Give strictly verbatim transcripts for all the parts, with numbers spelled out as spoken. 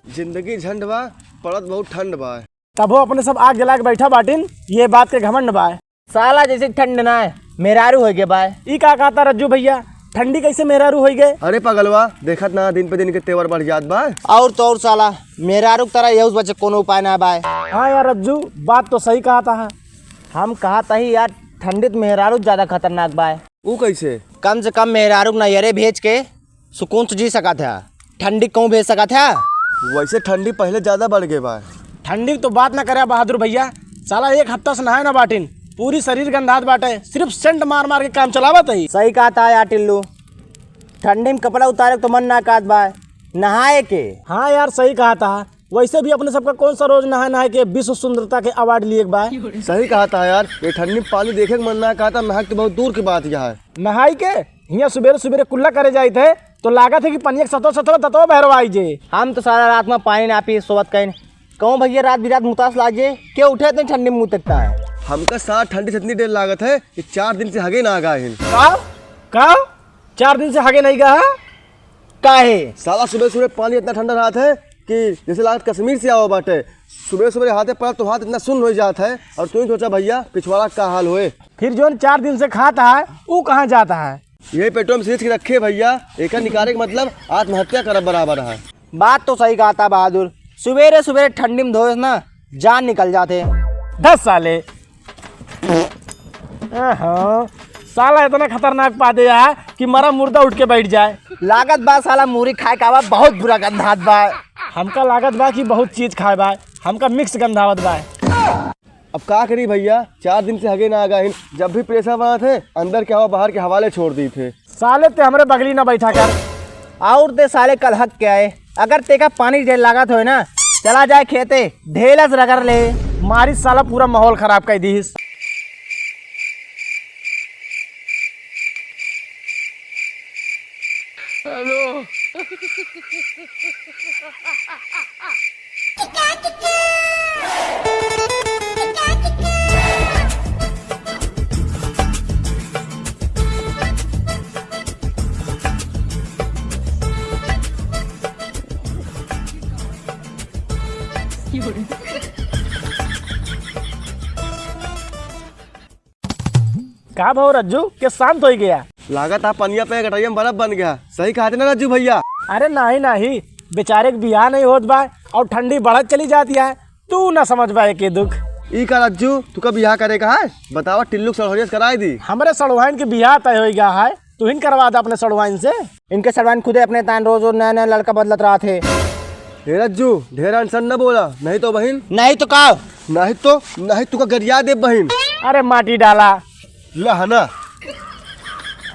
जिंदगी झंड बा, पड़त बहुत ठंड बा। तबो अपने सब आग जला के बैठा बाटिन, ये बात के घमंड बा। साला जैसे ठंड ना है, मेहरारू होइ गए बा। ई का कहता रज्जू भैया, ठंडी कैसे मेहरारू होइ गए? अरे पगलवा, देखत ना दिन पे दिन के तेवर बढ़ जात बा। और तो और साला, मेहरारू के तरह यहू बचे कोनो उपाय ना बा। हाँ यार रज्जू, बात तो सही कहता है। हम कहत ही यार, ठंडी त मेहरारू ज्यादा खतरनाक बा। ऊ कैसे? कम से कम मेहरारू के नैहरे भेज के सुकून से जी सकत है। ठंडी कहूँ भेज सकत है? वैसे ठंडी पहले ज्यादा बढ़ गए बा। ठंडी की तो बात ना करे बहादुर भैया, साला एक हफ्ता से नहाए ना बाटिन, पूरी शरीर गंधात बाटे, सिर्फ सेंट मार मार के काम चलावत ही। सही कहता है यार टिल्लू, ठंडी में कपड़ा उतारे के तो मन ना कहत बा, नहाए के। हाँ यार सही कहता है, वैसे भी अपने सबका कौन सा रोज नहाए नहाए के विश्व सुंदरता के अवार्ड लिए के बा। सही कहता है यार, ये ठंडी में पानी देखे के मन ना कहता, नहाए के तो बहुत दूर की बात यह है। नहाई के हियाँ सुबेरे सुबेरे कुल्ला करे जाइत है, तो लागत है कि पनिया के सतो सतो ततो बहरवाई जे। हम तो सारा रात में पानी ना पी सोवत कहीं। कहूँ भैया रात बिरात मुतास लाग जे, के उठे इतनी ठंडी में मुँह तकता है? हमका साथ ठंडी से इतनी देर लागत है कि चार दिन से हगे ना आगा हिन। का? का? चार दिन से हगे नहीं गया है? काहे? साला सुबह सुबह पानी इतना ठंडा रहत है कि जैसे लागत कश्मीर से आवा बाटे। सुबह सुबह हाथे पड़ा तो हाथ इतना सुन्न हो जात है। और तू ही सोचा भैया, पिछवाड़ा का हाल होए। फिर जोन चार दिन से खाता है, ऊ कहाँ जाता है? यही पेटो में सींच के रखे भैया, एकर निकाले के मतलब आत्महत्या करब बराबर है। बात तो सही कहता बहादुर, सुबेरे सुबेरे ठंडी में धोए से ना जान निकल जाते। दस साले। आहा, साला इतना खतरनाक पादे है कि मरा मुर्दा उठ के बैठ जाए। लागत बा साला मूरी खाए का बा, बहुत बुरा गंधात बा। हमका लागत बा कि बहुत चीज खाए बा, हमका मिक्स गंधावत बा। अब का करी भैया, चार दिन से हगे ना आगा हिन। जब भी प्रेशर बनत है, अंदर के हवा बाहर के हवाले छोड़ दी थे। साले ते हमरे बगली ना बैठा कर। और ते साले कल हक के आए, अगर तेका पानी जे लागत होए ना, चला जाए खेते, ढेलस रगड़ ले। मारी साला पूरा माहौल खराब कर दीस। हेलो। का भाव रज्जू के शांत होइ गया? लागत है पनिया पे गटरिया में बर्फ बन गया। सही कहते ना रज्जू भैया? अरे नाही नाही, बेचारे के बियाह नहीं होत बा और ठंडी बढ़त चली जाती है, तू ना समझ पाए के दुख। ई का रज्जू, तू का बियाह करे का है? बतावा टिल्लू के सड़ोहरिया से कराई दी। हमरे सड़ोहन के बियाह तय होइ गया है, तू ही करवा दे अपने सड़वाइन से। इनके सड़वाइन खुदे अपने तान रोज रोज नया नया लड़का बदलत रहत है। हे रज्जू, ढेर अनसन न बोला, नहीं तो बहिन। नहीं तो का? नहीं तो, नहीं तू का गरिया दे बहिन। अरे माटी डाला। ला है ना।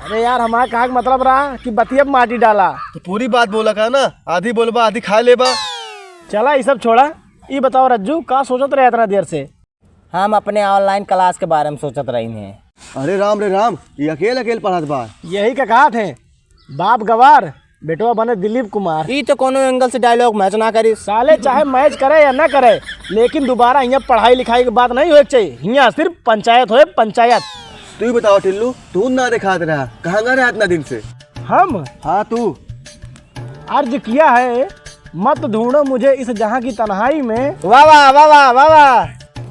अरे यार, हमारा कहा के मतलब रहा कि बतिया पे माटी डाला। तो पूरी बात बोला का ना, आधी बोलबा, आधी खा लेबा। चला, ये सब छोड़ा, ये बताओ रज्जू, का सोचत रहे इतना देर से? हम अपने online class के बारे में सोचत रही हैं। अरे राम रे राम, ये अकेल अकेल पढ़त बा। यही का कहा थे, बाप गवार, बेटवा बने दिलीप कुमार। ई तो कोनो angle से dialogue match ना करी। साले चाहे match करे या ना करे, लेकिन दोबारा हियाँ पढ़ाई लिखाई के बात नहीं होए के चाहिए। हियाँ सिर्फ पंचायत होए, पंचायत। तू ही बताओ टिल्लू, तू ना देखात रहा, कहाँ गा रहा इतना दिन से? हम? हाँ तू। अर्ज किया है, मत ढूंढो मुझे इस जहां की तन्हाई में। वाह, वाह, वाह, वाह, वाह, वाह।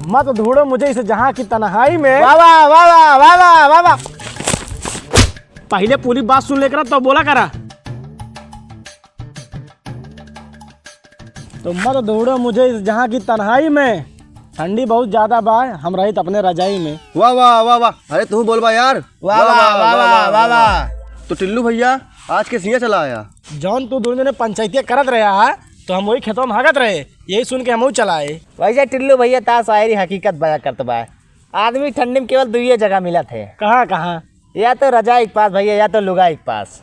मत ढूंढो मुझे इस जहां की तन्हाई में। वाह, वाह, वाह, वाह। पहले पूरी बात सुन लेकर तो बोला करा। तो मत ढूंढो मुझे इस जहां की तन्हाई में। ठंडी बहुत ज्यादा बा, हम रहित अपने रजाई में। वाह, वाह, वाह, वाह। अरे तू बोलबा यार। वाह, वाह, वाह, वाह, वाह, वाह। तो टिल्लू भैया, आज के सिया चला आया। जौन तू दोनों जने पंचायतिया करत रहा है, तो हम वही खेतवा में हगत रहे, यही सुन के हमहू चला आए। वैसे टिल्लू भैया, ता शायरी हकीकत बया करत बा। आदमी ठंडी में केवल दुइये जगह मिलत है। कहाँ, कहाँ? या तो रजाई के पास भैया, या तो लुगाई के पास।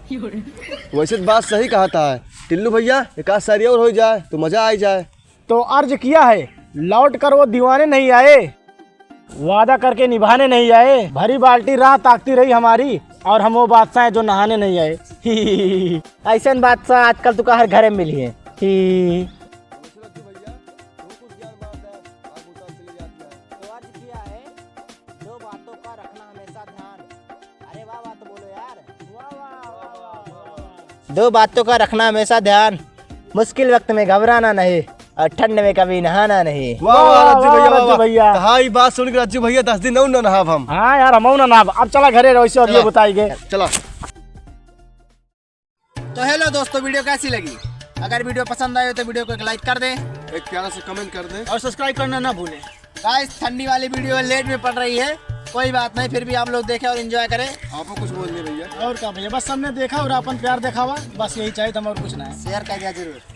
वैसे तो बात सही कहत है टिल्लू भैया, एक आध शायरी और हो जाए तो मजा आ जाए। तो अर्ज किया है, लौट कर वो दीवाने नहीं आए, वादा करके निभाने नहीं आए, भरी बाल्टी राह ताकती रही हमारी, और हम वो बादशाह हैं जो नहाने नहीं आए। ऐसन बादशाह आजकल तुका हर घरे में मिली है। ही। दो बातों का रखना हमेशा ध्यान, मुश्किल वक्त में घबराना नहीं और ठंड में कभी नहाना नहीं। वाह, वाह, वाह, रज्जू वाह, भैया, वाह, रज्जू वाह। भैया। तो हाँ, ये बात सुन के रज्जू भैया दस दिन और न नहाब हम। हाँ यार, हम ना नहाब। अब चला घरे रहो, इसे अगले चला। बताएंगे। चला। तो हेलो दोस्तों, वीडियो कैसी लगी? अगर वीडियो पसंद आए तो वीडियो को एक लाइक कर दें, एक प्यारा सा कमेंट कर दें और सब्सक्राइब करना ना भूलें। गाइस, ठंडी वाली वीडियो लेट में पड़ रही है, कोई बात नहीं, फिर भी आप लोग देखें और एंजॉय करें। आपको कुछ बोलने भैया? और का भैया, बस सबने देखा और अपन प्यार दिखावा, बस यही चाहिए था, हम और कुछ ना है। शेयर कर दिया जरूर।